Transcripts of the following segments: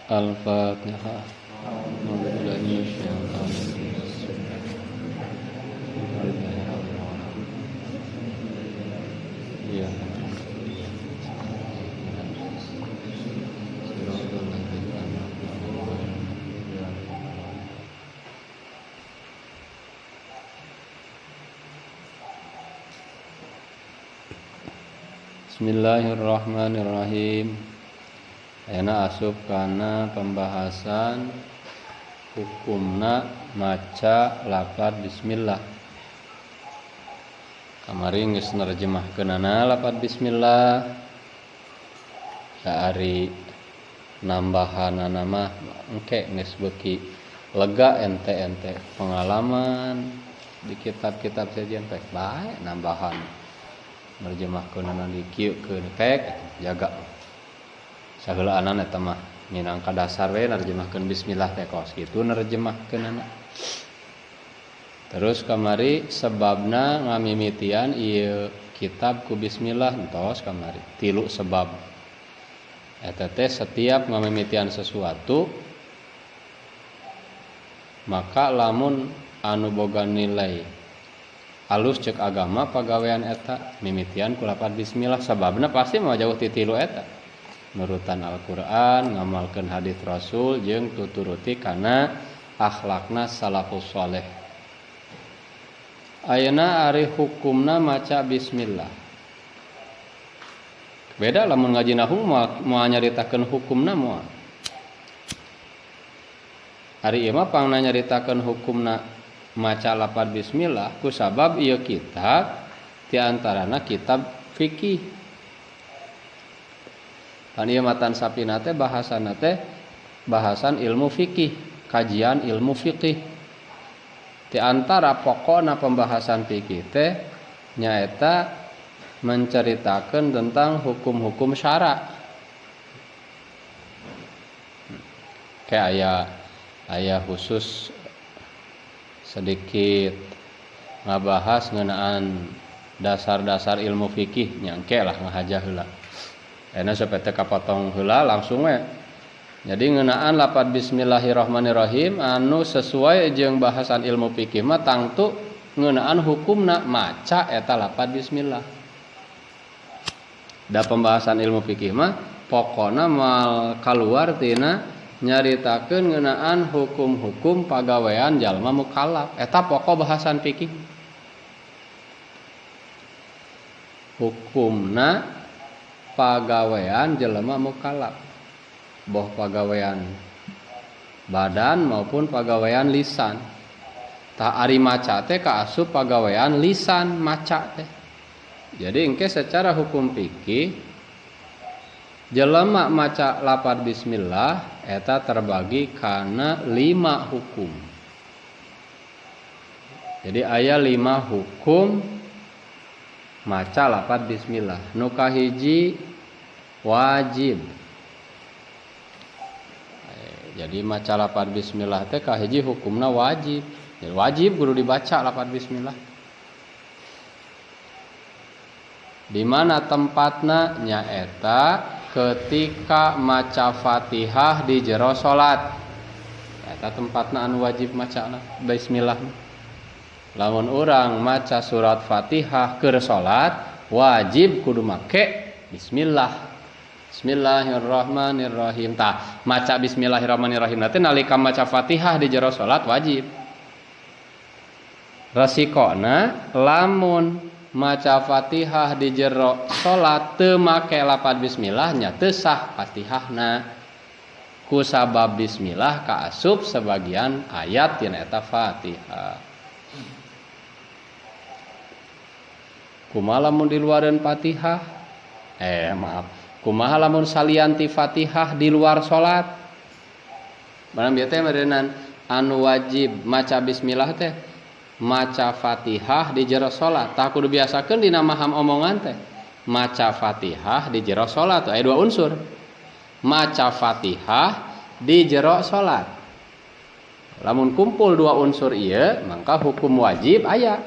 Al-Fatihah. Bismillahirrahmanirrahim. Ayeuna asup kana pembahasan hukumna maca lapad bismillah. Kamari geus nerjemahkeunana lapad bismillah. Da ari nambahanana mah engke geus beuki lega ente-ente pengalaman di kitab-kitab sejen pek bae nambahan. Nerjemahkeunana di kieukeun pek jaga. Saheulaanan eta mah minangka dasar we nerjemahkeun bismillah teh kos kitu nerjemahkeunana. Terus kamari sebabna ngamimitian ieu kitab ku bismillah entos kamari tilu sebab. Eta teh setiap ngamimitian sesuatu maka lamun anu boga nilai alus cek agama pagawean eta mimitian ku lapad bismillah sababna pasti mah jauh ti tilu eta. Nurutan Al-Qur'an, ngamalkeun hadis Rasul jeung tuturuti kana akhlakna salafus saleh. Ayeuna ari hukumna maca bismillah. Beda lamun ngaji nahu moal nyaritakeun hukumna moal. Ari ieu mah pangna nyaritakeun hukumna maca lapad bismillah ku sabab ieu kitab ti antarana kitab fikih. Pan ieu matan sapina teh bahasana teh bahasan ilmu fikih, kajian ilmu fikih. Di antara pokona pembahasan fikih teh nyaeta menceritakan tentang hukum-hukum syara. Kayak aya khusus sedikit ngabahas ngeunaan dasar-dasar ilmu fikih nyangke lah ngahajah heula. Ayeuna supaya teu kapotong heula langsung we. Jadi ngeunaan lapad bismillahirrahmanirrahim anu sesuai jeung bahasan ilmu fikih mah tangtu ngeunaan hukumna maca eta lapad bismillah. Da pembahasan ilmu fikih mah pokona moal kaluar tina nyaritakeun ngeunaan hukum-hukum pagawean jalma mukallaf. Eta pokok bahasan fikih. Hukumna pagawean jelema mukallaf. Boh pagawean badan maupun pagawean lisan. Tah ari maca teh kaasup pagawean lisan maca teh. Jadi engke secara hukum fikih jelema maca lapad bismillah eta terbagi kana 5 hukum. Jadi aya 5 hukum maca lapad bismillah. Nu kahiji wajib. Jadi maca lapad bismillah teh kahiji hukumna wajib. Jadi wajib kudu dibaca lapad bismillah. Di mana tempatna nyaeta ketika maca Fatihah di jero salat. Eta tempatna anu wajib macana bismillah. Lamun urang maca surat Fatihah keur salat wajib kudu make bismillah. Bismillahirrahmanirrahim. Tah, maca bismillahirrahmanirrahim teh nalika maca Fatihah di jero salat wajib. Resikona lamun maca Fatihah di jero salat teu make lapad bismillah nya teu sah Fatihahna. Ku sabab bismillah kaasup sebagian ayat tina eta Fatihah. Kumaha lamun di luareun Fatihah? Maaf. Kumaha lamun salian ti Fatihah di luar salat? Barang bieu teh meureunnan anu wajib maca bismillah teh maca Fatihah di jero salat. Tah kudu biasakeun dina maham omongan teh. Maca Fatihah di jero salat aya dua unsur. Maca Fatihah di jero salat. Lamun kumpul dua unsur ieu, maka hukum wajib aya.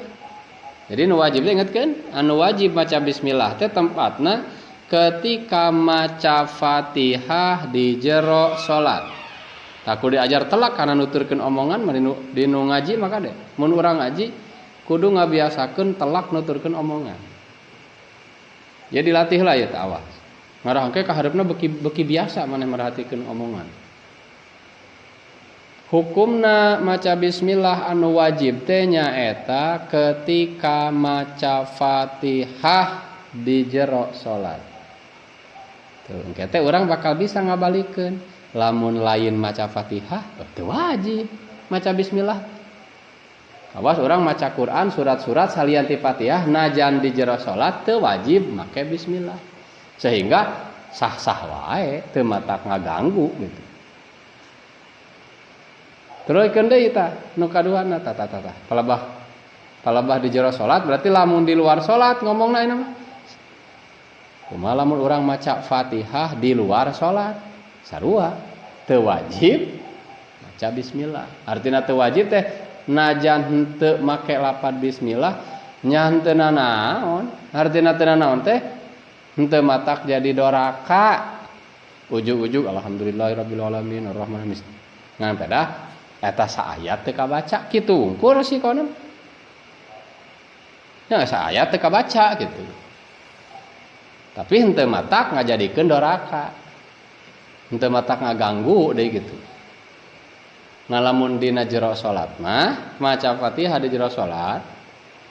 Jadi nu wajib teh ingetkeun, anu wajib maca bismillah teh tempatna Ketika maca Fatihah di jero salat. Tah kudu diajar telak karena nuturkeun omongan mah dinu ngaji maka deh. Mun urang ngaji kudu ngabiasakeun telak nuturkeun omongan. Jadi latihlah ya teh awas. Ngarah engke ka hareupna beki biasa maneh merhatikeun omongan. Hukumna maca bismillah anu wajib teh nyaeta ketika maca Fatihah di jero salat. Tuh engke teh urang bakal bisa ngabalikeun. Lamun lain maca Fatihah teu wajib maca bismillah. Awas urang maca Quran surat-surat salian ti Fatihah najan di jero salat teu wajib make bismillah. Sehingga sah-sah wae teu matak ngaganggu gitu. Teruskeun deui tah nu kaduana tah tah tah. Palebah di jero salat berarti lamun di luar salat ngomongna ieu mah. Kumaha lamun urang maca Fatihah di luar salat? Sarua teu wajib maca bismillah. Artina teu wajib teh najan henteu make lapad bismillah nya henteu nanaon. Artina teu nanaon teh henteu matak jadi doraka. Ujug-ujug alhamdulillahirabbil alamin arrahmanir rahim. Ngan pedah eta saayat teu kabaca kitu wungkul si kono. Nya saayat teu kabaca kitu. Tapi henteu matak ngajadikeun doraka. Henteu matak ngaganggu deui kitu. Nah lamun dina jero salat mah maca Fatihah di jero salat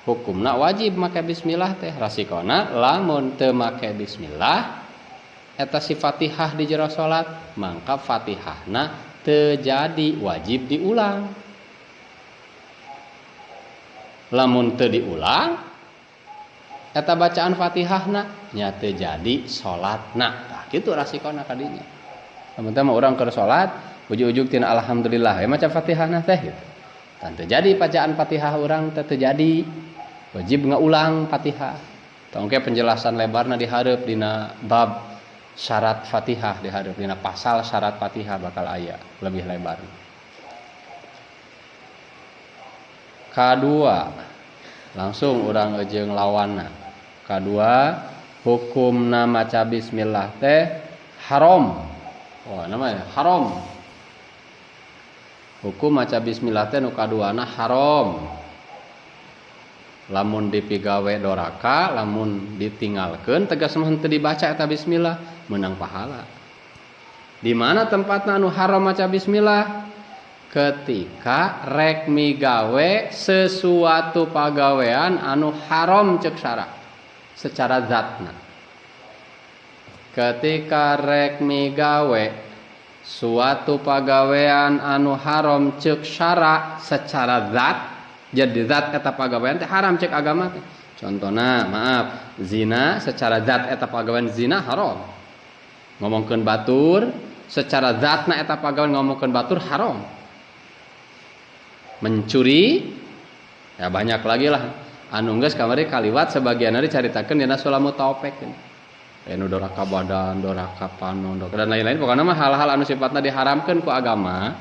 hukumna wajib make bismillah teh. Rasikona lamun teu make bismillah eta si Fatihah di jero salat mangka Fatihahna teu jadi wajib diulang. Lamun teu diulang eta bacaan Fatihahna nya teu jadi salatna. Tah kitu rasikona kadinya. Lamun teh mah urang keur salat ujug-ujug tina alhamdulillah we maca Fatihahna teh gitu. Tah teu jadi bacaan Fatihah urang teh teu jadi. Wajib ngaulang Fatihah. Tah engke penjelasan lebarna dihareup dina bab syarat Fatihah dihareup dina pasal syarat Fatihah bakal aya lebih lebar. Kadua langsung urang jeung lawanna. Kadua hukumna maca bismillah teh haram. Oh, namanya haram. Hukum maca bismillah teh nu kaduana haram. Lamun dipigawe doraka, lamun ditinggalkeun tegas mah henteu dibaca eta bismillah menang pahala. Di mana tempatna anu haram maca bismillah? Ketika rek migawe sesuatu pagawean anu haram cek syara secara zatna. Ketika rek migawe suatu pagawean anu haram cek syara secara zat, jadi zat eta pagawean teh haram cek agama teh. Contohna, maaf, zina secara zat eta pagawean zina haram. Ngomongkeun batur secara zatna eta pagawean ngomongkeun batur haram. Mencuri ya banyak lagi lah anu geus kamari kaliwat sebagian dari caritakeun dina Sulamut Taufik. Anu doraka badan, doraka panon, doraka dan lain-lain pokoknya mah hal-hal anu sifatna diharamkeun ku agama.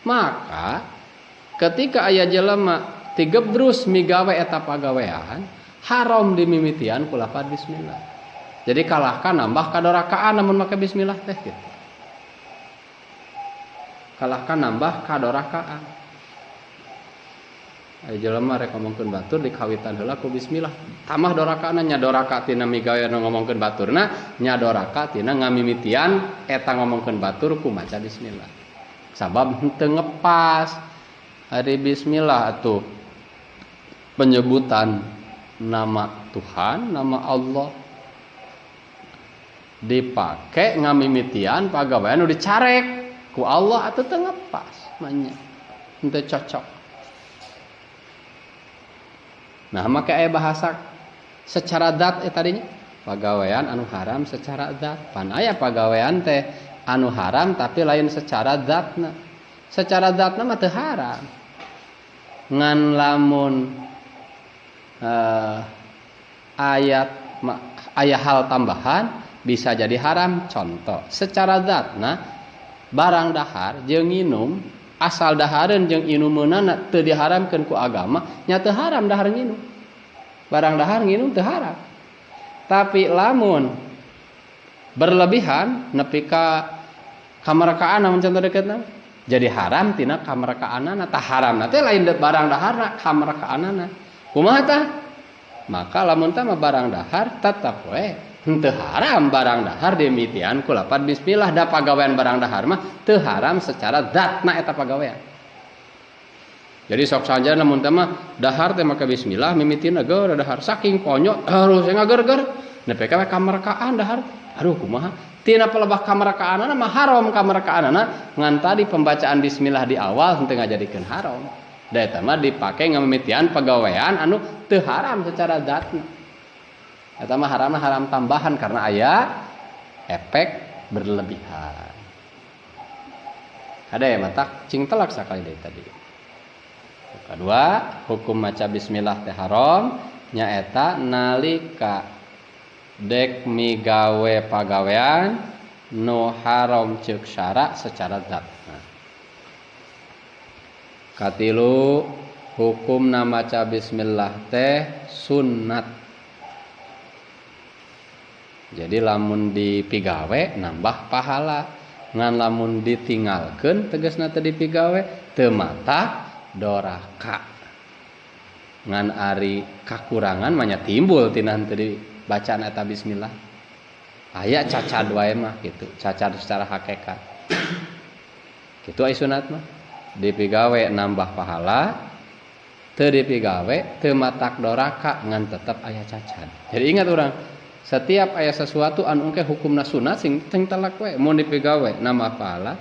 Maka ketika aya jelema tigebrus migawe eta pagawean haram dimimitian ku lapad bismillah. Jadi kalahkan nambah kadorakaan namun make bismillah teh gitu. Kalahkan nambah kadorakaan. Aya jelema rek ngomongkeun batur dikawitan heula ku bismillah. Tambah dorakaana nya doraka tina migawe nu ngomongkeun baturna, nya doraka tina ngamimitian eta ngomongkeun batur ku maca bismillah. Sabab henteu ngepas ari bismillah atuh penyebutan nama Tuhan, nama Allah dipake ngamimitian pagawean nu dicarek ku Allah atuh teu ngepas manya. Henteu cocok. Nah, maka aya bahasa secara zat tadinya pagawean anu haram secara zat. Pan aya pagawean teh anu haram tapi lain secara zatna. Secara zatna mah teu haram. Ngan lamun ayat aya hal tambahan bisa jadi haram. Contoh, secara zatna barang dahar jeung nginum asal dahareun jeung inumeunana teu diharamkeun ku agama nya teu haram dahar nginum. Barang dahar nginum teu haram. Tapi lamun Berlebihan nepi ka kamerkaan mun contoh deketna jadi haram tina kamerkaanana. Tah, haramna teh lain barang daharna, kamerkaanana. Kumaha tah? Maka lamun tah mah barang dahar tetep we henteu haram barang dahar dimimitian ku lapad bismillah, da pagawean barang dahar mah teu haram secara zatna eta pagawean. Jadi sok saja lamun teh mah dahar teh make bismillah, mimitina geur dahar, saking konyol terus ngager-ger nepi ka kamerkaan dahar. Aduh, kumaha? Tina pelebah kamerkaanana mah haram kamerkaanana, ngan tadi pembacaan bismillah di awal henteu ngajadikeun haram. Da eta mah dipake ngamimitian pagawean anu teu haram secara zatna. Eta mah haramna haram tambahan karena aya efek berlebihan. Ada ya, matak cing telak sakali dari tadi. Kedua, hukum maca bismillah teh haram nyaeta nalika dek migawe pagawean nu haram ceuk syara secara zat. Nah. Katilu, hukum maca bismillah teh sunat. Jadi lamun dipigawe nambah pahala, ngan lamun ditinggalkeun tegasna teu dipigawe teu matak doraka, ngan ari kakurangan mah timbul tina teu dibacaan eta bismillah, aya cacad wae mah gitu, cacat secara hakikat gitu. Ai sunat mah dipigawe nambah pahala, teu dipigawe teu matak doraka, ngan tetep aya cacat. Jadi ingat orang, setiap aya sesuatu anu engke hukumna sunat, sing teng telak we, mun dipigawe nambah pahala,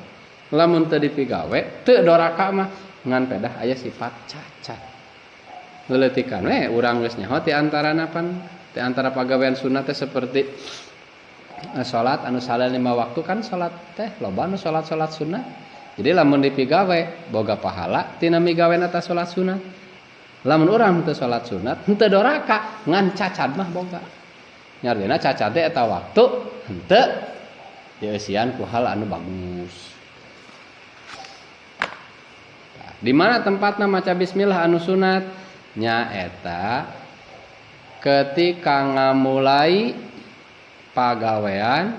lamun teu dipigawe teu doraka mah, ngan pedah aya sifat cacat. Leletikan we urang geus nyaho ti antarana pan ti antara pagawean sunat teh seperti salat anu salin 5 waktu kan, salat teh loba anu salat-salat sunat. Jadi lamun dipigawe boga pahala tina migawe eta salat sunat. Lamun urang teu salat sunat henteu doraka, ngan cacat mah boga. Nyartina cacat teh eta waktu henteu dieusian ku hal anu bagus. Nah, di mana tempatna maca bismillah anu sunat? Nyaeta ketika ngamulai pagawean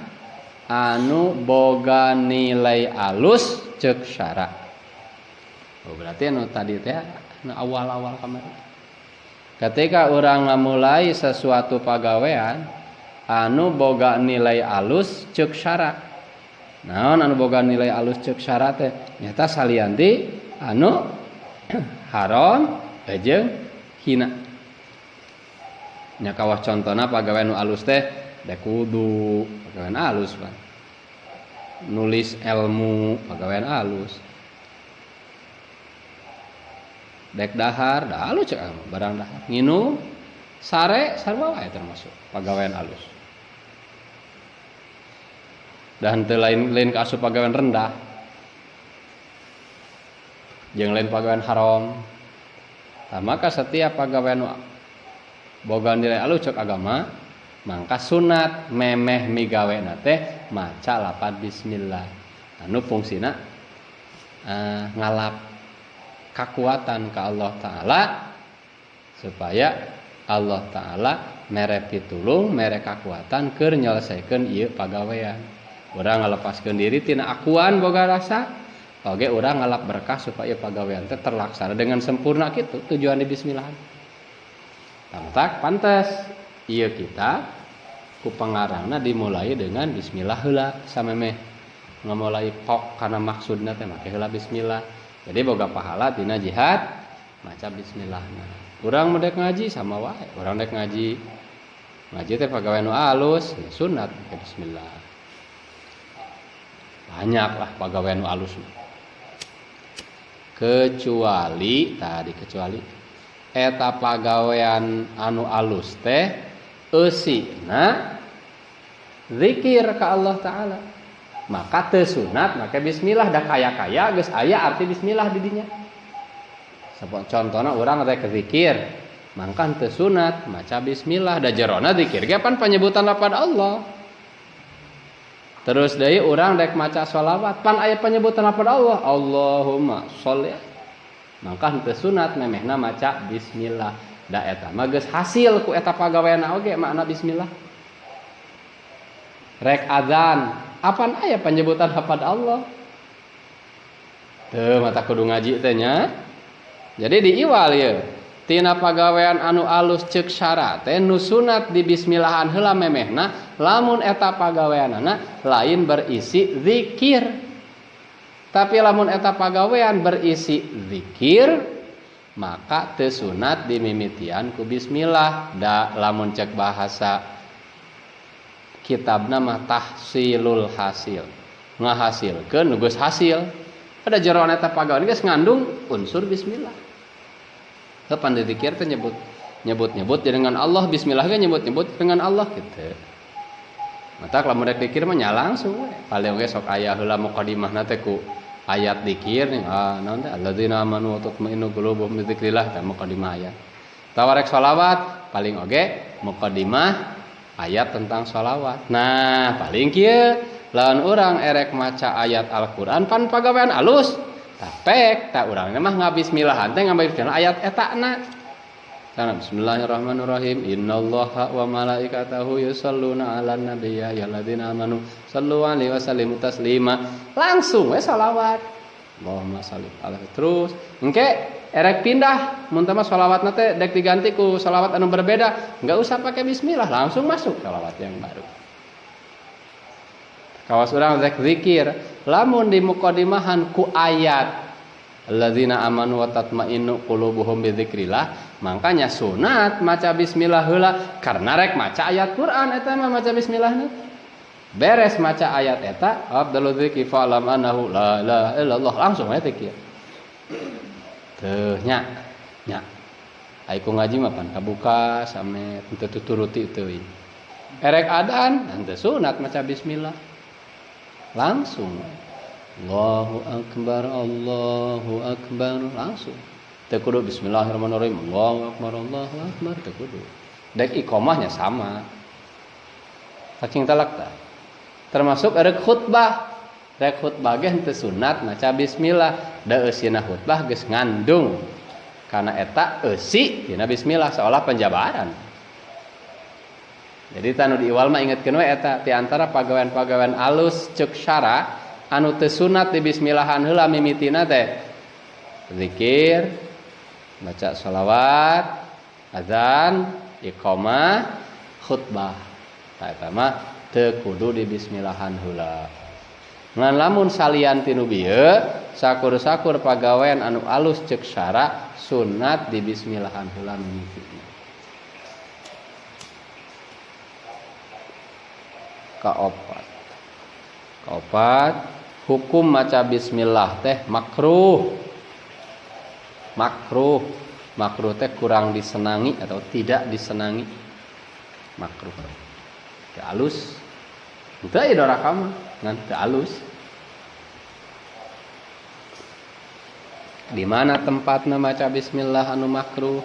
anu boga nilai alus ceuk syara. Oh, berarti anu tadi teh anu awal-awal kamari. Ketika orang ngamulai sesuatu pagawean anu boga nilai alus ceuk syara. Naon anu boga nilai alus ceuk syara teh? Nyata salian ti anu haram jeung hina. Nya kawah contona pagawean nu alus teh dek wudu, pagawean alus pan. Nulis ilmu, pagawean alus. Dek dahar, da alus cek barang dahar. Nginum, sare, sarua wae termasuk pagawean alus. Dan teu lain lain kaasup pagawean rendah. Jeung lain pagawean haram. Nah, maka setiap pagawean boga nilai alus cek agama, mangka sunat memeh migawena teh maca lapad bismillah. Anu fungsina ngalap kakuatan ka Allah Ta'ala supaya Allah Ta'ala mere pitulung, mere kakuatan keur nyelesaikeun ieu pagawean. Urang ngalepaskeun diri tina akuan boga rasa, oge urang ngalap berkah supaya pagawean teh terlaksana dengan sempurna gitu tujuan di bismillah. Tamtak pantes ieu kita ku pengarangna dimulai dengan bismillah heula, samemeh ngamulai pok kana maksudna teh make heula bismillah. Jadi boga pahala tina jihad maca bismillahna. Urang mun dek ngaji sama wae, urang dek ngaji. Ngaji teh pagawean nu alus, ya sunat make bismillah. Banyak lah pagawean nu alus. Kecuali tadi, kecuali eta pagawean anu alus teh eusina zikir ka Allah Ta'ala, maka teu sunat make bismillah, da kaya-kaya geus aya arti bismillah di dinya. Sebab contohna urang rek zikir, mangka teu sunat maca bismillah, da jerona zikir ge pan penyebutan lapad Allah. Terus deui urang rek maca sholawat, pan aya penyebutan lapad Allah, Allahumma sholli, mangka teu sunat memehna maca bismillah, da eta mah geus hasil ku eta pagaweanna oge makna bismillah. Rek adzan, apan aya penyebutan lafaz Allah? Teu mata kudu ngaji teh nya. Jadi diiwal ieu. Tina pagawean anu alus ceuk syara teh nu sunat di bismillahan heula memehna lamun eta pagaweanana lain berisi zikir. Tapi lamun eta pagawean berisi zikir maka teu sunat dimimitian ku bismillah. Da lamun cek bahasa kitabna mah tahsilul hasil, ngahasilkeun nu geus hasil. Pada jeroan eta pagawean geus ngandung unsur bismillah. Teu pan dizikir teh nyebut nyebut-nyebut dengan Allah, bismillah ge nyebut-nyebut dengan Allah gitu. Matak lamun rek dikir mah nya langsung we. Paling ge sok aya heula mukadimahna teh ku ayat dikir nih, naon teh alladzina amanu wa tatmainnu qulubuhum bi dzikrillah teh mukadimah ayat. Tawarek sholawat paling oge mukadimah ayat tentang sholawat. Nah, paling kieu lamun urang erek maca ayat Al-Qur'an pan pagawean alus. Tapek tak urang mah ngabismillahan teh ngabismillah ayat etana. Sana bismillahirrahmanirrahim. Innallaha wa malaikatahu yusholluna 'alan nabiyyi ya ayyuhalladzina amanu shallu 'alaihi wa sallimu taslima. Langsung we sholawat. Allahumma shalli alaihi terus. Engke erek pindah mun teh mah sholawatna teh dek diganti ku sholawat anu berbeda, enggak usah pakai bismillah, langsung masuk sholawat yang baru. Kawas urang rek zikir, lamun di mukadimahan ku ayat alladzina amanu wa tatmainnu qulubuhum bi dzikrillah, makanya sunat maca bismillah heula karena rek maca ayat Quran eta mah maca bismillahna. Beres maca ayat eta, afdalu dzikri fa'lam annahu la ilaha illallah, langsung we zikir. Teu nya nya. Ai ku ngaji mah pan kabuka same teu tuturuti teuing. Erek adan henteu sunat maca bismillah. Langsung Allahu akbar Allahu akbar langsung. Teu kudu bismillahirrahmanirrahim Allahu akbar Allahu akbar teu kudu. Dek iqamahnya sama. Saking talak tah. Termasuk erek khutbah. Rek khutbah ge henteu sunat maca bismillah. Da eusina khutbah geus ngandung. Karena eta eusi dina bismillah seolah penjabaran. Jadi tanu diiwal mah ingetkeun we eta ti antara pagawean-pagawean alus ceuk syara anu teu sunat di bismillahan heula mimitina teh zikir, baca sholawat, azan, iqamah, khutbah. Tah eta mah teu kudu di bismillahan heula. Ngan lamun salian ti nu bieu sakur-sakur pagawean anu alus ceuk syara sunat di bismillahan heula mimitina. Kaopat. Kaopat, hukum maca bismillah teh makruh. Makruh. Makruh teh kurang disenangi atau tidak disenangi. Makruh. Teu alus. Teu ieu doraka mah, ngan teu alus. Di mana tempatna maca bismillah anu makruh?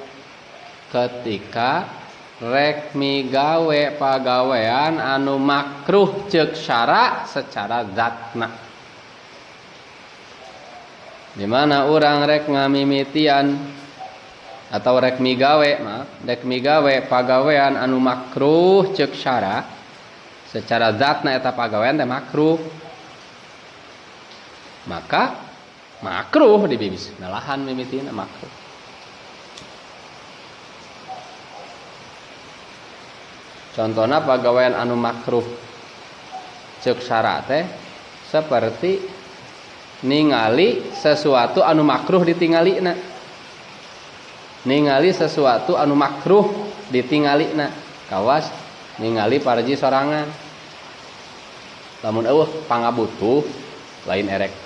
Ketika rek migawe pagawean anu makruh ceuk syara secara zatna. Di mana urang rek ngamimitian atau rek migawe, maaf, rek migawe pagawean anu makruh ceuk syara secara zatna eta pagawean teh makruh. Maka makruh di bismillahan mimitina makruh. Contohna pagawean anu makruh ceuk syara teh seperti ningali sesuatu anu makruh ditingalina. Ningali sesuatu anu makruh ditingalina. Kawas ningali parji sorangan. Lamun eueuh pangabutuh lain erek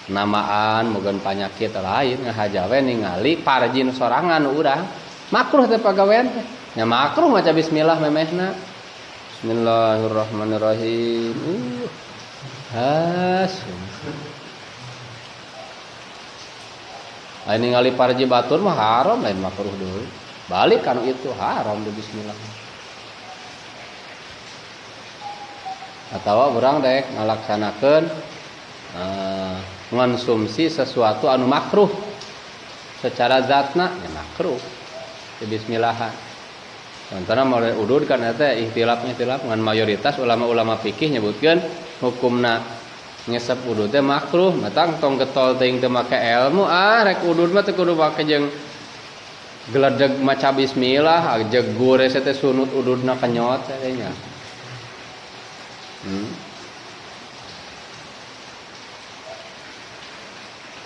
namaan mogen panyakit lain ngahaja we ningali parji nu sorangan urang. Makruh teh pagawean teh. Nya makruh maca bismillah memehna. Bismillahirrahmanirrahim. Has. Lain ningali parji batur mah haram lain makruh deui. Balik kanu itu haram di bismillah. Atawa urang rek ngalaksanakeun ngonsumsi sesuatu anu makruh secara zatna nya makruh di bismillahan. Contohna model udud kan eta ihtilaf-ihtilaf ngan mayoritas ulama-ulama fikih nyebutkeun hukumna ngesep udud teh makruh. Matang tong getol teuing teu make ilmu, ah rek udud mah teu kudu make jeung geledeg maca bismillah, jegur hese teh sunut ududna kenyot teh nya.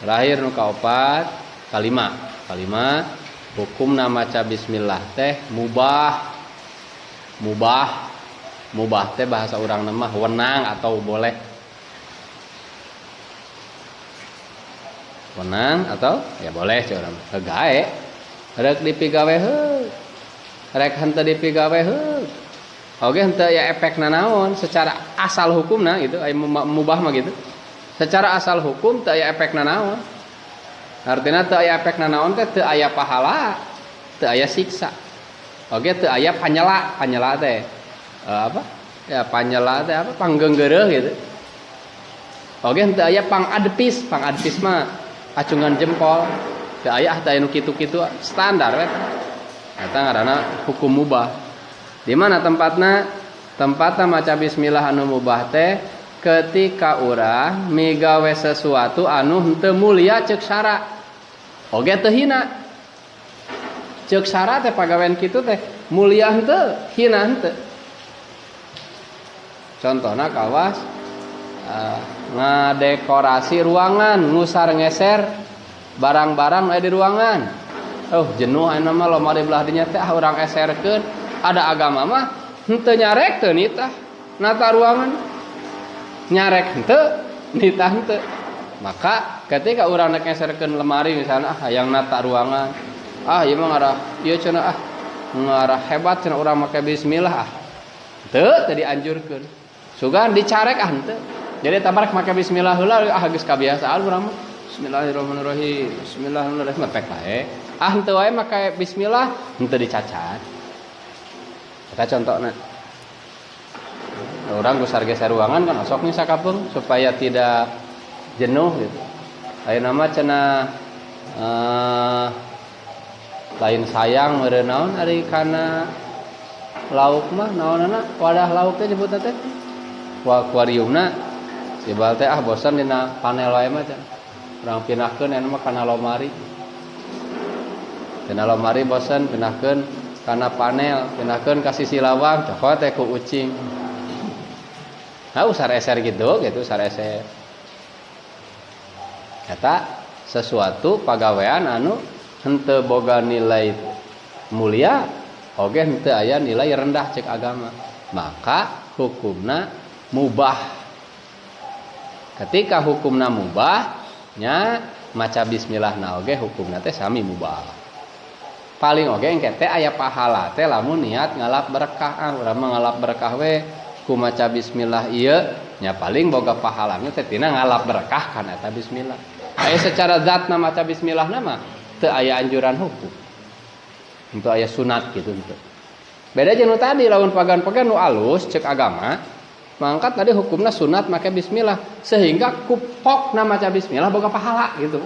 Terakhir nu kaopat, kalima. Kalima hukumna maca bismillah teh mubah. Mubah. Mubah teh bahasa urang mah wenang atau boleh. Wenang atau ya boleh cek urang. Hegae. Rek dipigawe heuh. Rek henteu dipigawe heuh. Oge henteu aya efekna naon secara asal hukumna gitu, aya mubah mah gitu. Secara asal hukum teu aya efekna naon. Artinya teu aya efekna naon teh teu aya pahala, teu aya siksa. Oge teu aya panyela, panyela teh apa? Ya panyela teh apa? Panggeunggeureuh gitu. Oge teu aya pangadpis, pangadpis mah acungan jempol. Teu aya teh anu kitu-kitu standar we. Eta ngaranna hukum mubah. Di mana tempatna? Tempatna maca bismillah anu mubah teh ketika urang migawe sesuatu anu henteu mulia ceuk syara. Oge teu hina. Ceuk syara teh pagawean kitu teh mulia henteu, hina henteu. Contohna kawas ngadekorasi ruangan, ngusar ngeser barang-barang aya di ruangan. Oh, jenuh ayeuna mah lomari belah dinya teh ah urang eserkeun. Ada agama mah henteu nyarek teu nitah nata ruangan. Nyarek henteu, nitah henteu. Maka ketika urang rek ngeserkeun lemari misalnya ah hayang nata ruangan. Ah ieu mah ngarah ieu cenah ah ngarah hebat cenah urang make bismillah ah. Teu teu dianjurkeun. Sugan dicarek ah henteu. Jadi tabarek make bismillah heula ah geus kabiasaan urang mah. Bismillahirrahmanirrahim. Bismillahirrahmanirrahim pek bae. Ah henteu wae make bismillah henteu dicacat. Eta contona. Orang gusar geser ruangan kan osok nih sakapeung supaya tidak jenuh gitu. Ayeuna mah cenah lain sayang meureun naon ari kana lauk mah naonana wadah lauk teh nyebutna teh akuariumna si bal teh ah bosan dina panel wae mah cenah. Urang pindahkeun ayeuna mah kana lomari. Dina lomari bosan pindahkeun kana panel, pindahkeun ka sisi lawang cokot teh ku ucing. Nah, usar eser gitu, gitu usar eser. Eta sesuatu pagawean anu henteu boga nilai mulia, oge henteu aya nilai rendah cek agama. Maka hukumna mubah. Ketika hukumna mubah, nya maca bismillah na oge hukumna teh sami mubah. Paling oge engke teh aya pahala teh lamun niat ngalap berkah, ah urang mah ngalap berkah we ku maca bismillah ieu nya paling boga pahalana teh tina ngalap berkah kana eta bismillah. Aya secara zatna maca bismillah mah teu aya anjuran hukum. Henteu aya sunat gitu henteu. Beda jeung nu tadi lamun pagan-pagan nu alus cek agama mangkat tadi hukumna sunat make bismillah sehingga ku pokna maca bismillah boga pahala gitu.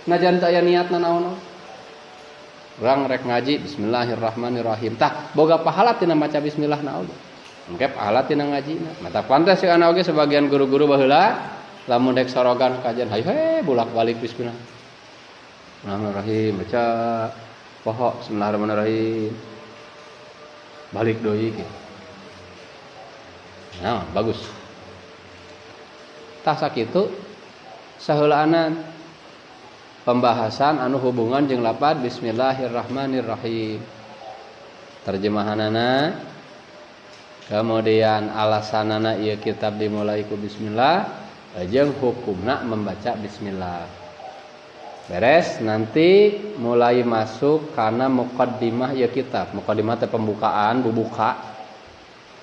Najan teu aya niatna naon-naon. Urang rek ngaji bismillahirrahmanirrahim. Tah boga pahala tina maca bismillah na oge. Engke pahala tina ngajina. Mata pantes sih ana oge sebagian guru-guru baheula lamun rek sorogan kajian hayu he bolak-balik bismillah. Bismillahirrahmanirrahim baca poho bismillahirrahmanirrahim. Balik deui kitu. Nah, bagus. Tah sakitu saheulaanan pembahasan anu hubungan jeung lapad bismillahirrahmanirrahim. Terjemahanana, kemudian alasanana ieu kitab dimulai ku bismillah, jeung hukumna membaca bismillah. Beres, nanti mulai masuk kana muqaddimah ieu kitab. Muqaddimah teh pembukaan, bubuka.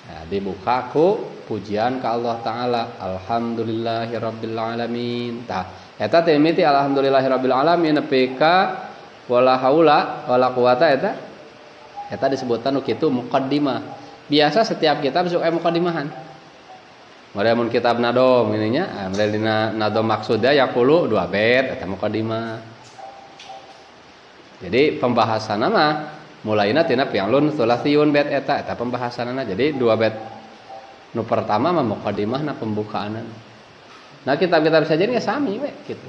Nah, dibuka ku pujian ka Allah Ta'ala. Alhamdulillahirabbil alamin. Tah, eta teh mimiti alhamdulillahirabbil alamin nepi ka wala haula wala quwata eta. Eta disebutan nu kitu muqaddimah. Biasa setiap kitab sok aya muqaddimahan. Model mun kitab nadom ininya, model dina nadom maksudnya yaqulu 2 bait eta muqaddimah. Jadi pembahasanna mah Mulaina tina fi'lun tsulatsiyun bait eta eta pembahasanana. Jadi dua bait nu pertama mah muqaddimahna pembukaanna. Nah kitab-kitab sajian ge sami we kitu.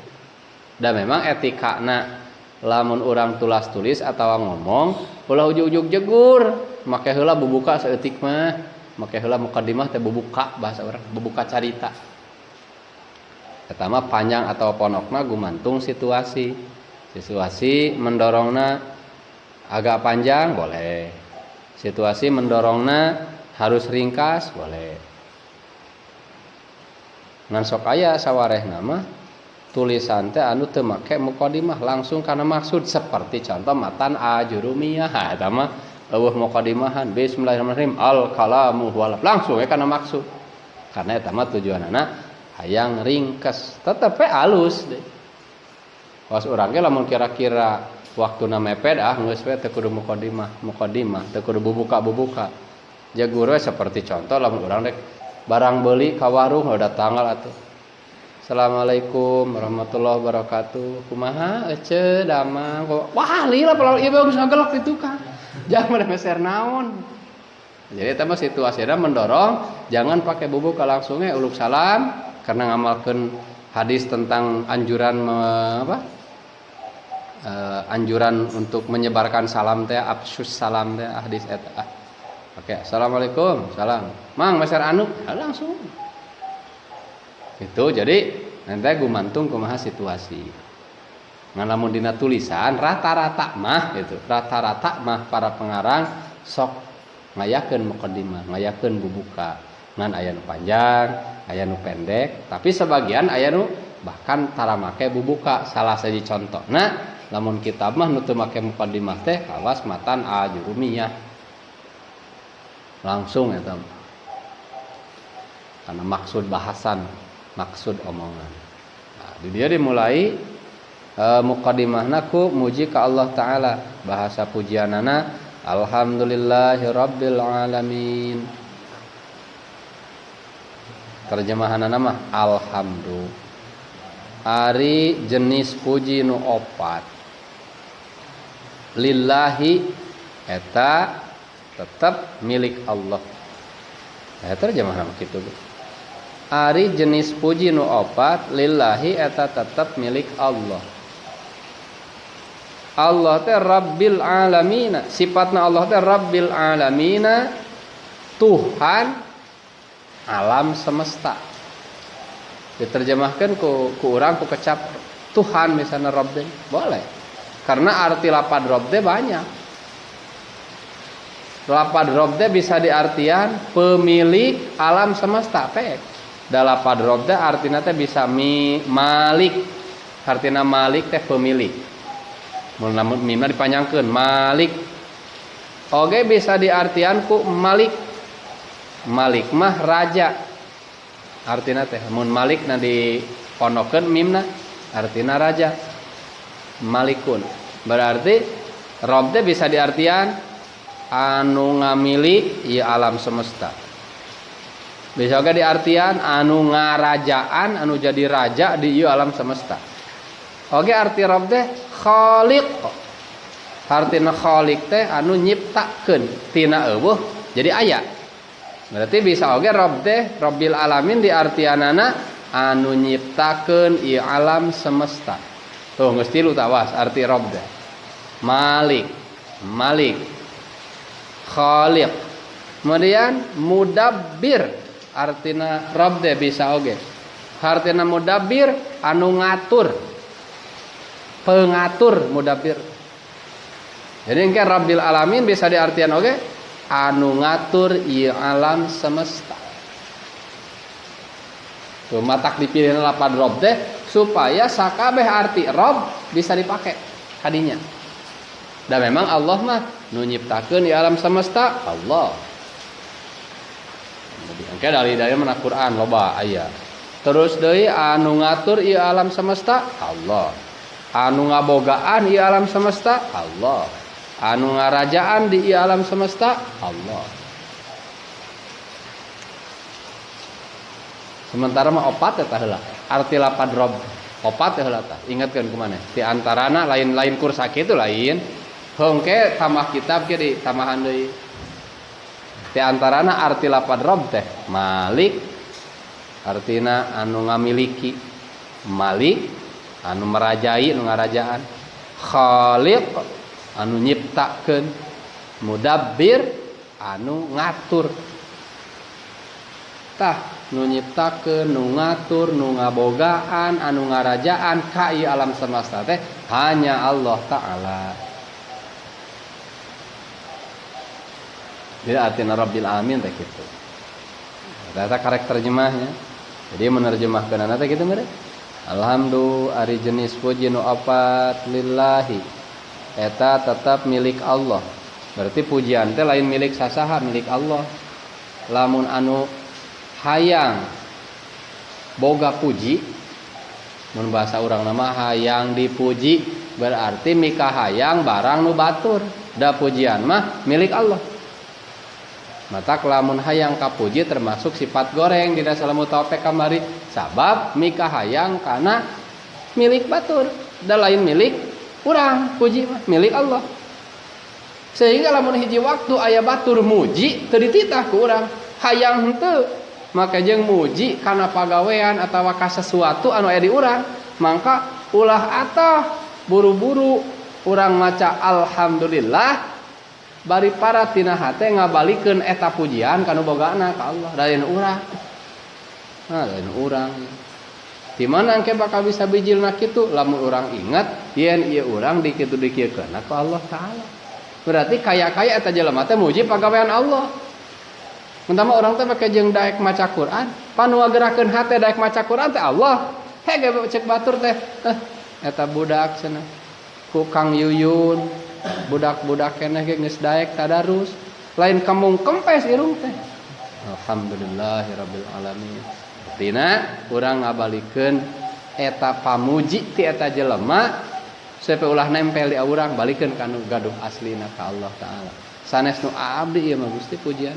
Da memang etikana lamun urang tulas tulis atawa ngomong ulah ujug-ujug jegur, make heula bubuka saeutik mah, make heula muqaddimah teh bubuka bahasa urang, bubuka carita. Eta mah panjang atau ponokna gumantung situasi. Situasi mendorongna agak panjang boleh. Situasi mendorongna harus ringkas boleh. Ngan sok aya sawarehna mah tulisan teh anu teu make muqaddimah langsung kana maksud, seperti contoh matan Ajurumiyah eta mah eueuh muqaddimahan bismillahirrahmanirrahim al kalamu wal langsung we kana maksud. Karena eta mah tujuanana hayang ringkes, tetep we alus deh. Was urang ge lamun kira-kira waktuna mepet ah geus we teu kudu muqaddimah, muqaddimah teu kudu bubuka-bubuka. Jagur we seperti contoh lamun urang rek barang beuli ka warung udah tanggal atuh. Assalamualaikum warahmatullahi wabarakatuh. Kumaha ece damang. Wah lila kalau ieu geus ngagelek di tukang. Jangan meser naon. Jadi eta mah situasina mendorong jangan pakai bubuka langsung we uluk salam karena ngamalkeun hadis tentang anjuran anjuran untuk menyebarkan salam teh, afsyus salam teh hadis eta. Oke, assalamualaikum, salam. Mang meser anu, langsung. Itu jadi nanti gumantung kumaha situasi. Ngan lamun dina tulisan rata-rata mah gitu, rata-rata mah para pengarang sok ngayakeun muqaddimah, ngayakeun bubuka. Ngan aya nu panjang, aya nu pendek, tapi sebagian aya nu bahkan tara make bubuka. Salah sahiji contona lamun kitab mah nu teu make muqaddimah teh kawas matan Ajurumiyah. Langsung eta. Karena maksud bahasan, maksud omongan. Nah, di dia dimulai muqaddimahna ku muji ka Allah Ta'ala. Bahasa pujianana alhamdulillahirabbil alamin. Terjemahanana mah alhamdulillah. Ari jenis puji nu opat. Lillahi eta tetap milik Allah. Nah, terjemahan mah kitu. Ari jenis puji nu opat lillahi eta tetap milik Allah. Allah teh Rabbil alamina. Sifatna Allah teh Rabbil alamina, Tuhan alam semesta. Diterjemahkan ku urang ku kecap Tuhan misalnya Rabb boleh. Karena arti lapad Rabb banyak. Lapad Rabb bisa diartian pemilik alam semesta pek. Da lapad Rabb artinya teh bisa malik. Artinya malik teh pemilik. Mun mimna dipanjangkeun malik. Oge bisa diartian ku malik. Malik mah raja. Artinya teh mun malik na dipondokeun mimna artinya raja. Malikun. Berarti Rabb teh bisa diartian anu ngamilik ieu alam semesta. Bisa oge diartian anu ngarajaan, anu jadi raja di ieu alam semesta. Oge arti Rabb teh khaliq. Artina khaliq teh anu nyiptakeun tina eueuh jadi aya. Berarti bisa oge Rabb teh Rabbil alamin diartianana anu nyiptakeun ieu alam semesta. Tuh geus tilu tawas arti Rabb teh. Malik, Malik, Khaliq. Kemudian mudabbir artina Rabb teh bisa oge. Artina mudabbir anu ngatur. Pengatur mudabbir. Jadi engke Rabbil alamin bisa diartian oge anu ngatur ieu alam semesta. Tuh matak dipilih lapad Rob teh supaya sakabeh arti Rob bisa dipakai kadinya. Dan memang Allah mah nu nyiptakeun di alam semesta Allah. Jadi engke dari mana Quran loba aya. Terus deui anu ngatur ieu alam semesta Allah. Anu ngabogaan ieu alam semesta Allah. Anu ngarajaan di ieu alam semesta Allah. Sementara mah opat eta heula. Arti lapad Rob opat heula tah. Ingatkeun ku maneh. Di antarana lain-lain kursa kitu lain. Hongke tambah kitab ge ditambahan deui. Di antarana arti lapad Rob teh Malik artina anu ngamiliki, Malik anu merajai, anu ngarajaan, Khaliq anu nyiptakeun, Mudabbir anu ngatur. Tah nu nyiptakeun, nu ngatur, nu ngabogaan, anu ngarajaan ka ieu alam semesta teh hanya Allah Ta'ala. Jadi artina Rabbil Alamin teh kitu. Eta karakter terjemahnya. Jadi menerjemahkeunana teh kitu meureun. Alhamdulillah ari jenis puji nu opat lillahi. Eta tetap milik Allah. Berarti pujian teh lain milik sasaha, milik Allah. Lamun anu hayang boga puji, mun bahasa urang nama hayang dipuji, berarti mika hayang barang nu batur. Da pujian mah milik Allah. Matak lamun hayang kapuji termasuk sifat goreng dina salamu taufik kamari, sabab mika hayang kana milik batur, da lain milik urang, puji mah milik Allah. Sehingga lamun hiji waktu aya batur muji teu dititah ku urang, hayang henteu maka jeung muji kana pagawean atawa ka sesuatu anu aya di urang, mangka ulah atoh buru-buru urang maca alhamdulillah bari para tina hate ngabalikeun eta pujian kanu bogana ka Allah, lain urang. Nah, lain urang. Di mana engke bakal bisa bijilna kitu lamun urang ingat yen ieu urang dikitu dikieukeunna ku Allah Taala. Berarti kaya-kaya eta jelema teh muji pagawean Allah. Pertama orang teh make jeung daek maca Quran, panu ngagerakeun hate daek maca Quran teh Allah. Hege cek batur teh, eta budak cenah. Ku Kang Yuyun, budak-budak keneh ge geus daek tadarus, lain kembung kempes irung teh. Alhamdulillahirabbil alamin. Artina urang ngabalikeun eta pamuji ti eta jelema supaya ulah nempel di urang, balikeun ka nu gaduh aslina ka Allah Taala. Sanes nu abdi ieu mah Gusti pujian.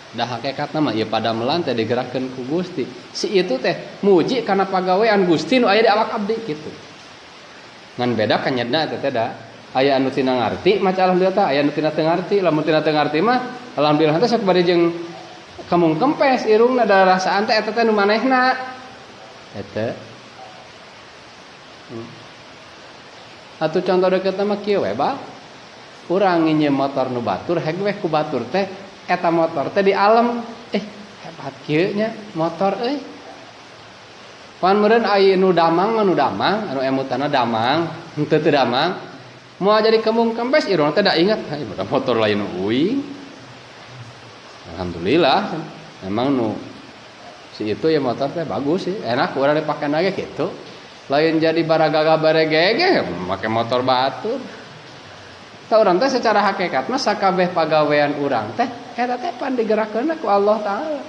Dah hakikatna mah ieu padamelan teh digerakkeun ku Gusti. Si itu teh muji kana pagawean Gusti nu aya di awak abdi kitu. Ngan beda kanyedna eta teh da. Aya anu tina ngarti maca alhamdulillah teh, aya anu tina teu ngarti. Lamun tina teu ngarti mah alhamdulillah teh sok bari jeung kemung kempes irungna da rasaan teh eta teh nu manehna. Eta. Atuh contoh deukeutna mah kieu we, Bang. Urang nginjem motor nu batur, heg weh ku batur teh eta motor teh di alam, hebat kieu nya motor euy. Pan meureun aya nu damang mah nu damang, anu emutana damang, henteu teu damang. Moal jadi kembung kempes irung teh da ingat, hai motor lain uing. Alhamdulillah, memang nu si itu ya motor teh bagus sih, enak urang dipake lagi gitu. Lain jadi baragaga baregege make motor batur. Tah urang teh secara hakikat mah sakabeh pagawean urang teh eta teh pan digerakkeunna ku Allah Taala.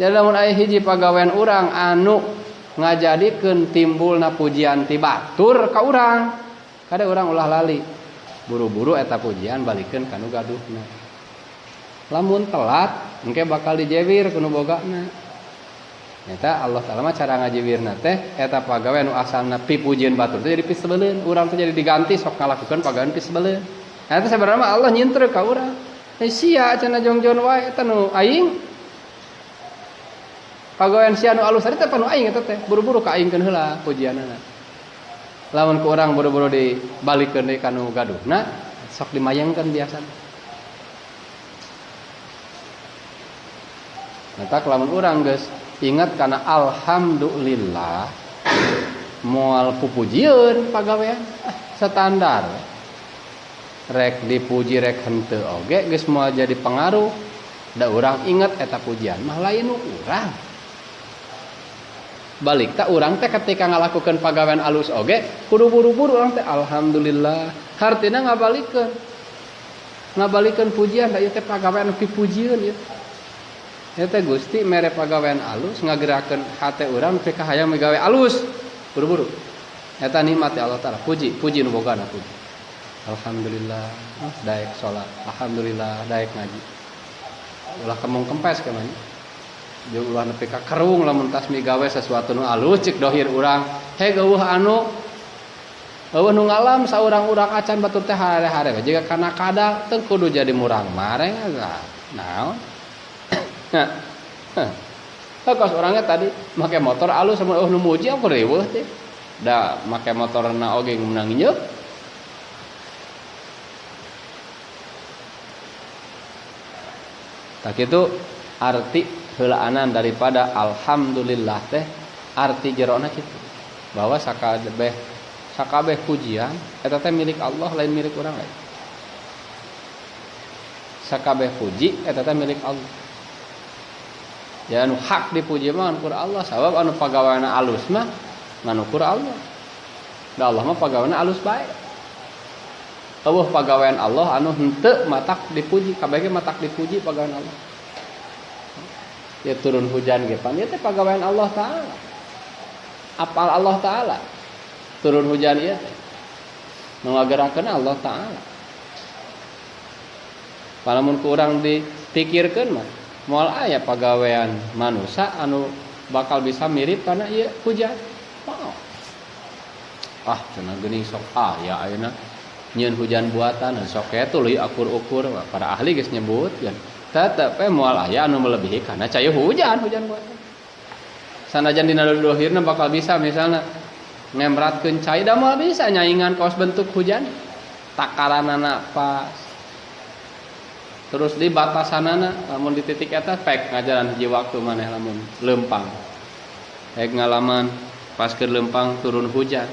Jadi lamun aya hiji pagawean urang anu ngajadikeun timbulna pujian ti batur ka urang, kade urang ulah lali. Buru-buru eta pujian balikeun ka nu gaduhna. Lamun telat engke bakal dijewir ku nu bogana. Eta Allah Taala mah cara ngajiwirna teh eta pagawean nu asalna pipujieun batur teh jadi pisebeleun, urang teh jadi diganti sok ngalakukeun pagawean pisebeleun. Eta sebenarnya mah Allah nyintrek ka urang. Sia cenah jongjon wae eta nu aing. Pagawean sia nu alus tadi teh panu aing eta teh, buru-buru ka aingkeun heula pujianana. Lamun ku urang buru-buru dibalikeun deui ka nu gaduhna, sok dimayangkeun biasana. Matak lamun urang geus ingat kana alhamdulillah moal pupujieun pagawean, standar. Rek dipuji rek henteu oge geus moal jadi pengaruh. Da urang ingat eta pujian mah lain nu urang. Balik tak urang teh ketika ngalakukeun pagawean alus oge kudu buru-buru urang teh alhamdulillah. Hartina ngabalikeun. Ngabalikeun pujian da ieu teh pagawean pipujieun ieu. Ieu teh Gusti mere pagawean alus ngagerakeun hate urang teh kahayang migawe alus. Buru-buru. Eta nikmat ya Allah Taala. Puji, puji nu bogana puji. Alhamdulillah, daek salat. Alhamdulillah daek ngaji. Ulah kemung kempes kemana? Jeung ulah nepi ka kerung lamun tas migawe sesuatu nu alus cek dohir urang. Hei geuweuh anu Eueuh nu ngalam saurang-urang acan batur teh hare-hare we jiga kana kadal teu kudu jadi murang mareng naon. Nah, kos orangnya tadi make motor alus sama eueuh nu muji aku riweuh teh. Da make motorna oge meunang nginjeuk. Tah kitu arti heulaanan daripada alhamdulillah teh arti jerona kitu. Bahwa sakabeh pujian eta teh milik Allah lain milik urang lain. Sakabeh puji eta teh milik Allah. Ya anu hak dipuji mah ngan Allah, sabab anu pagaweana alus mah ngan ukur Allah. Da Allah mah pagaweana alus bae. Eueuh pagawean Allah anu henteu matak dipuji, kabeh ge matak dipuji pagawean Allah. Ya turun hujan ge pan ieu teh pagawean Allah Taala. Apal Allah Taala. Turun hujan ieu teh nu ngagerakeun Allah Taala. Palamun ku urang dipikirkeun mah moal aya pagawean manusia anu bakal bisa mirip karena ieu hujan. Wow. Ah cenah geuning sok aya ayeuna nyieun hujan buatan sok kitu leuwih akur-ukur para ahli geus nyebut kan. Tetep we moal aya anu melebihi karena cai hujan buatan. Sanajan dina dohirna bakal bisa misalna ngemratkeun cai da moal bisa nyaingan kaos bentuk hujan. Takaranana pas. Terus di batasanana lamun di titik eta pek ngajaran hiji waktu maneh lamun leumpang. Pek ngalaman pas keur leumpang turun hujan.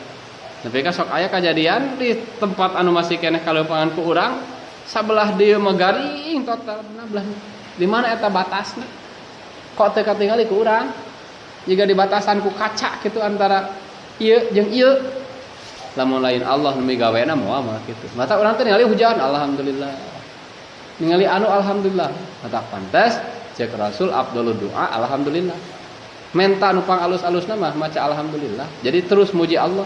Tapi kan sok aya kajadian di tempat anu masih keneh kaleumpangan ku urang sabelah dieu mah garing total belah di mana eta batasna? Kok teu katingali ku urang? Jiga di batasan ku kaca kitu antara ieu jeung ieu. Lamun lain Allah nu migawena moal mah kitu. Mata urang teh ningali hujan alhamdulillah. Ningali anu alhamdulillah. Mata pantes cek Rasul afdalud doa alhamdulillah. Menta nu pang alus-alusna mah maca alhamdulillah. Jadi terus muji Allah.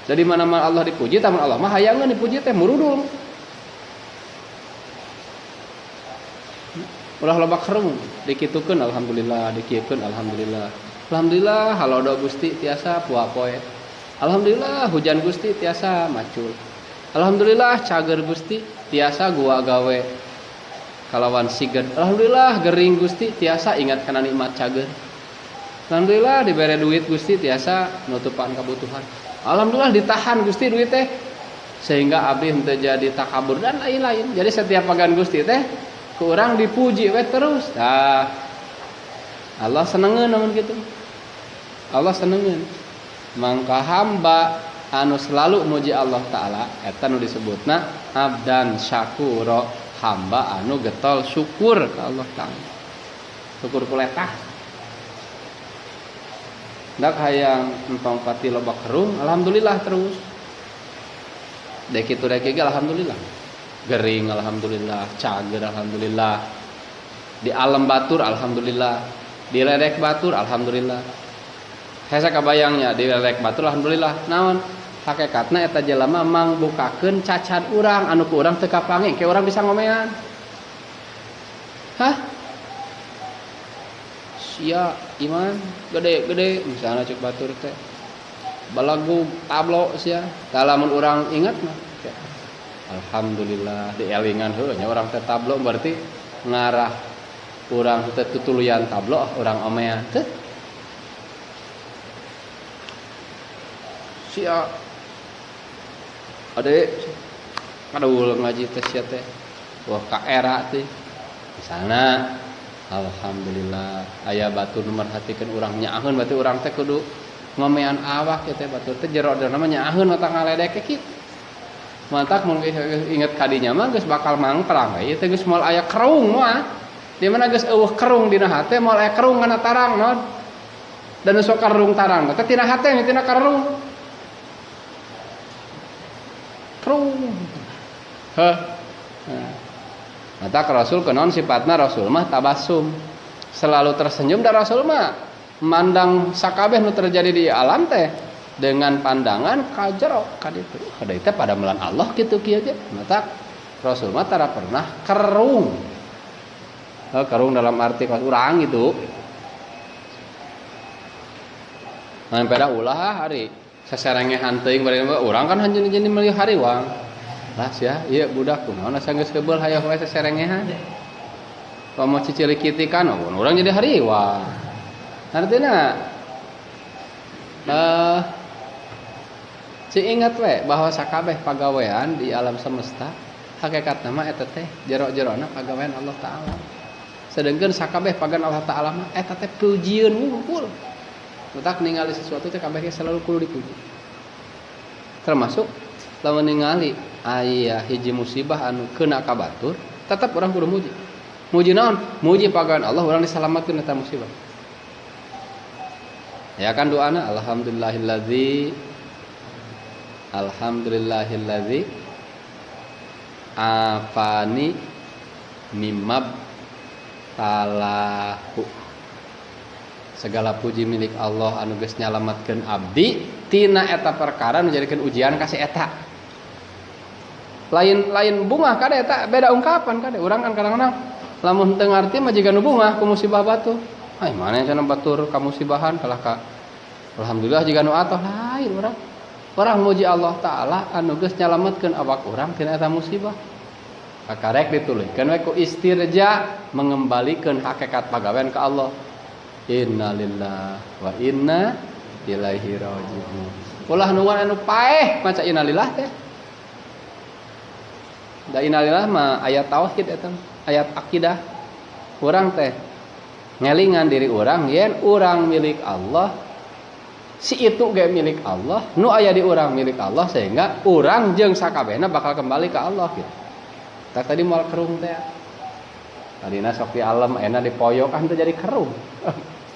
Jadi mana-mana Allah dipuji, tamun Allah mah hayangeun dipuji teh murudul. Ulah loba kerung, dikitukeun alhamdulillah, dikieukeun alhamdulillah. Alhamdulillah halodo Gusti tiasa puapoe. Alhamdulillah hujan Gusti tiasa macul. Alhamdulillah cager Gusti tiasa gua gawe kalawan siged. Alhamdulillah gering Gusti tiasa ingat kana nikmat cager. Alhamdulillah dibere duit Gusti tiasa nutupan kebutuhan. Alhamdulillah ditahan Gusti duit teh sehingga abdi henteu jadi takabur dan lain-lain. Jadi setiap pagan Gusti teh ku urang dipuji we terus. Tah Allah senengeun namun kitu. Allah senengeun. Mangka hamba anu selalu muji Allah Taala eta nu disebutna abdan syakuro, hamba anu getol syukur ka Allah Taala. Syukur kuletah. Dak hayang entong pati loba kerung, alhamdulillah terus. Dek kitu dek ge alhamdulillah. Gering alhamdulillah, cager alhamdulillah. Di alam batur alhamdulillah, di ledek batur alhamdulillah. Hese kabayangnya di ledek batur alhamdulillah. Naon? Hakikatna eta jelema mangbukakeun cacat urang anu ku urang teu kapanggih, ke urang bisa ngomean. Hah? Sia iman gede-gede misalnya cek batur teh balagu tablo sia. Tah lamun urang ingat mah alhamdulillah dielingan heuh nya urang teh tablo berarti ngarah urang teh tutuluyan tablo urang omean teh. Sia ade kadul ngaji teh sia teh wah ka era teh misalna alhamdulillah aya batur nu merhatikeun urang nyaaheun berarti urang teh kudu ngomean awak ieu teh batur teh jero jerona mah nyaaheun mata ngaledek kitu. Mantak mun inget kadinya mah geus bakal mangprang we ieu teh geus moal aya kerung mah. Di mana geus eueuh kerung dina hate moal aya kerung kana tarang non. Dan nu sok kerung tarang teh tina hate tina kerung. Kerung. Heh. Nah. Mata Rasul kenon sifatna Rasul mah tabasum. Selalu tersenyum dan Rasul mah mandang sakabeh nu terjadi di alam teh dengan pandangan kajero kaditu. Kada teh pada melan Allah kitu kieu ge. Mata Rasul mah tara pernah kerung. Kerung dalam arti kos urang gitu. Nah, peda ulah hari Sasarengehan teuing bari urang kan hanjeun-hanjeun meuli hariwang. Lah sia, ieu budak kunaon asa geus heubeul hayoh we sasarengehan. Komo cicilikitikan, oh, urang jadi hariwang. Artinya cing ingat we bahwa sakabeh pagawean di alam semesta hakikatna mah eta teh jero-jerona pagawean Allah Taala. Sedangkan sakabeh pagawean Allah Taala mah eta teh pujieun wungkul. Matak ningali sesuatu teh kabeh selalu kudu dipuji. Termasuk lamun ningali aya hiji musibah anu kena ka batur, tetap urang kudu muji. Muji naon? Muji pagawean Allah urang disalamatkeun eta musibah. Ya kan doana alhamdulillahillazi alhamdulillahillazi afani mimab talahu. Segala puji milik Allah anu geus nyalametkeun abdi tina eta perkara nu jadikeun ujian ka si eta. Lain-lain bungah kade eta beda ungkapan kade. Urang kan kadang-kadang lamun teu ngarti mah jiga nu bungah ku musibah batur. Ai mana cenah batur ka musibahan kalah ka alhamdulillah jiga nu atoh lain urang. Urang muji Allah Taala anu geus nyalametkeun awak urang tina eta musibah. Kakarek dituluykeun we ku istirja mengembalikan hakikat pagawean ka Allah. Innalillah wa inna ilaihi raji'un. Ulah nungguan anu paeh maca innalillah teh. Da innalillah mah ayat tauhid eta, ayat akidah. Urang teh ngelingan diri urang yen urang milik Allah, si itu ge milik Allah, nu aya di urang milik Allah sehingga urang jeung sakabehna bakal kembali ke Allah gitu. Tak tadi moal kerung teh. Tadina sok di alam enak dipoyok kan teh jadi kerung.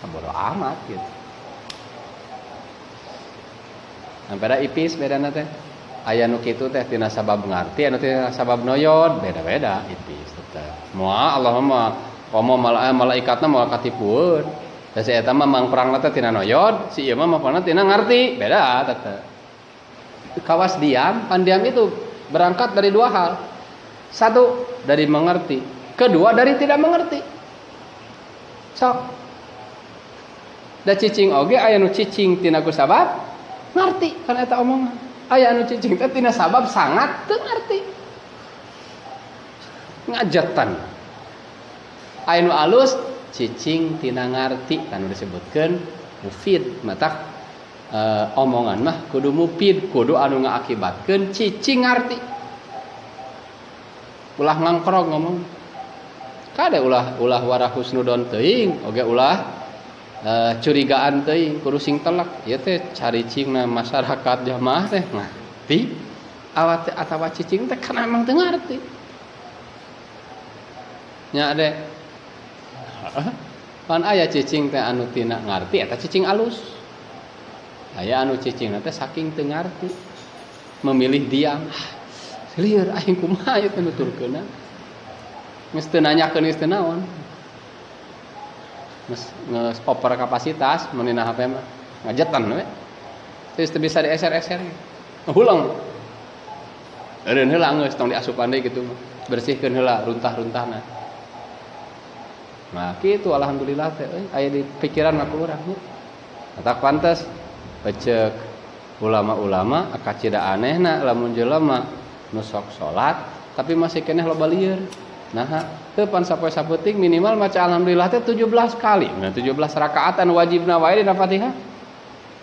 Bodo amat gitu. Sampai ada ipis bedana teh. Aya nu kitu teh tina sabab ngarti, anu tina sabab noyod, beda-beda ipis tetep. Moal Allah mah komo malaikatna moal katipueun. Da si eta mah mangprangna teh tina noyod, si ieu mah mangprangna tina ngarti, beda tetep. Kawas diam, pandiam itu berangkat dari dua hal. Satu, dari mengerti. Kedua, dari tidak mengerti. Sok. Da cicing oge aya nu cicing tina ku sabab ngarti kan eta omongan. Aya anu cicing teh tina sabab sangat teu ngarti. Ngajatan. Aya nu alus cicing tina ngarti kan disebutkeun mufid. Matak omongan mah kudu mufid, kudu anu ngaakibatkeun cicing ngarti. Ulah ngangkrog ngomong. Kade ulah ulah warah husnudon teuing oge ulah curigaan teuing kudu sing telak ieu teh caricingna masyarakat jamaah teh ngarti awat teh atawa cicing teh kana emang teu ngarti nya ade pan aya cicing teh anu tina ngarti eta cicing alus aya anu cicing teh saking teu ngarti memilih diam. Lieur aing kumaha ieu teh nuturkeunna geus teu nanyakeun geus teu naon geus over kapasitas mun dina HP mah ngajetan we terus teu bisa dieser-eser huleng eureun heula geus tong diasupan deui kitu mah bersihkeun heula runtah-runtahna. Nah kitu alhamdulillah teh euy aya di pikiran mah ku urang nya. Matak pantes peceuk ulama-ulama kacida anehna lamun jelema nu sok salat tapi masih keneh loba lieur. Nah, teu pan sapoe saeutik minimal maca alhamdulillah teh 17 kali. Nah, 17 rakaat anu wajibna wae dina Fatihah.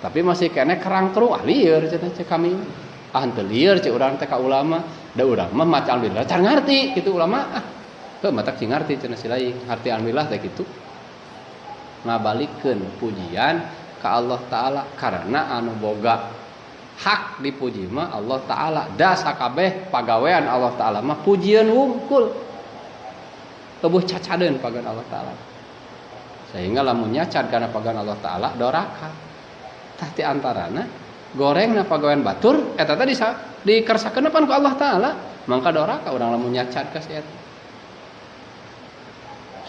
Tapi masih keneh kerang-kerung ah lieur cenah cek kami. Ah henteu lieur cek urang teh ka ulama. Da urang mah maca alhamdulillah can ngarti kitu ulama ah. Heuh matak cing ngarti cenah si laing. Arti alhamdulillah teh kitu. Ngabalikeun pujian ka Allah Taala karena anu boga hak dipuji mah Allah Taala. Da sakabeh pagawean Allah Taala mah pujieun wungkul. Tubuh cacadeun pagawean Allah Taala. Sehingga lamun nyacat kana pagawean Allah Taala doraka. Tah ti antarana gorengna pagawean batur eta teh dikersakeun pan ku Allah Taala, mangka doraka urang lamun nyacat ka si eta.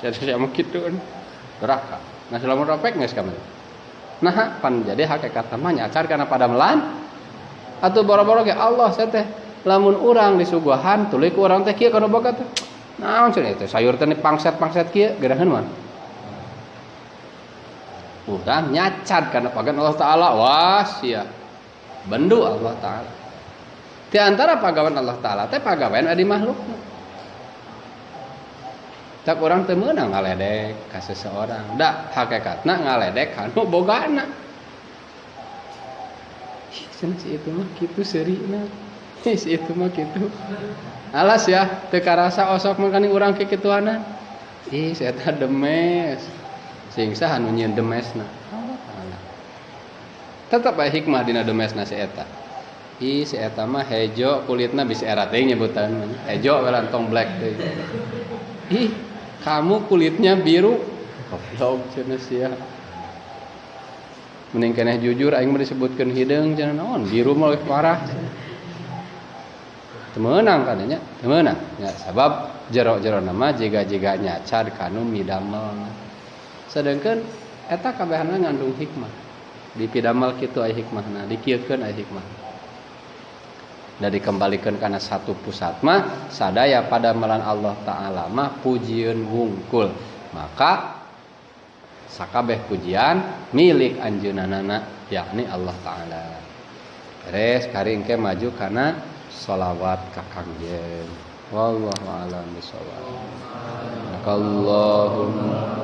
Sia-sia mah kitu kan. Doraka. Nah lamun ropek geus kamari. Nah pan jadi hakikat mah nyacat kana padamelan atuh boro-boro ge Allah sia teh lamun urang disuguhan tuluy ku urang teh kieu kana boga teh. Naon cenah teh sayur teh pangset-pangset kieu gerahan mah. Urang nyacat kana pagan Allah Taala wah sia. Bendu Allah Ta'ala. Di antara pagawean Allah Ta'ala teh pagawean adi makhlukna. Tak urang teu meunang ngaledek ka seseorang. Da hakikatna ngaledek kanu bogana. Ih, cenah si itu mah kitu seurina. Ih, si itu mah kitu. Alas ya, teu karasa osok mah urang kikituanan. Ih, si eta demes. Sing saha nu nyieun demesna? Allah Ta'ala. Tetep aya hikmah dina demesna si eta. Ih, si eta mah hejo kulitna, bisa era teuing nyebutan mah. Hejo we tong black teuing. Ih, kamu kulitnya biru. Goblok cenah sia. Mending keneh jujur, aing mah disebutkeun hideung cenah, naon biru mah leuwih parah. Teu meunang kan nya, teu meunang. Ya, sabab jero-jero nama jiga-jiga nyacad kanu midamel. Sedangkan eta kabehana ngandung hikmah. Dipidamel kitu aya hikmahna, dikieukeun aya hikmah. Da dikembalikan karena satu pusat mah sadaya padamelan Allah Ta'ala mah pujieun wungkul, maka sakabeh pujian milik anjeunna, yakni Allah Ta'ala. Beres, kari engke maju kana sholawat ka Kangjeng. Wallahu a'lam bishawab. Allahumma.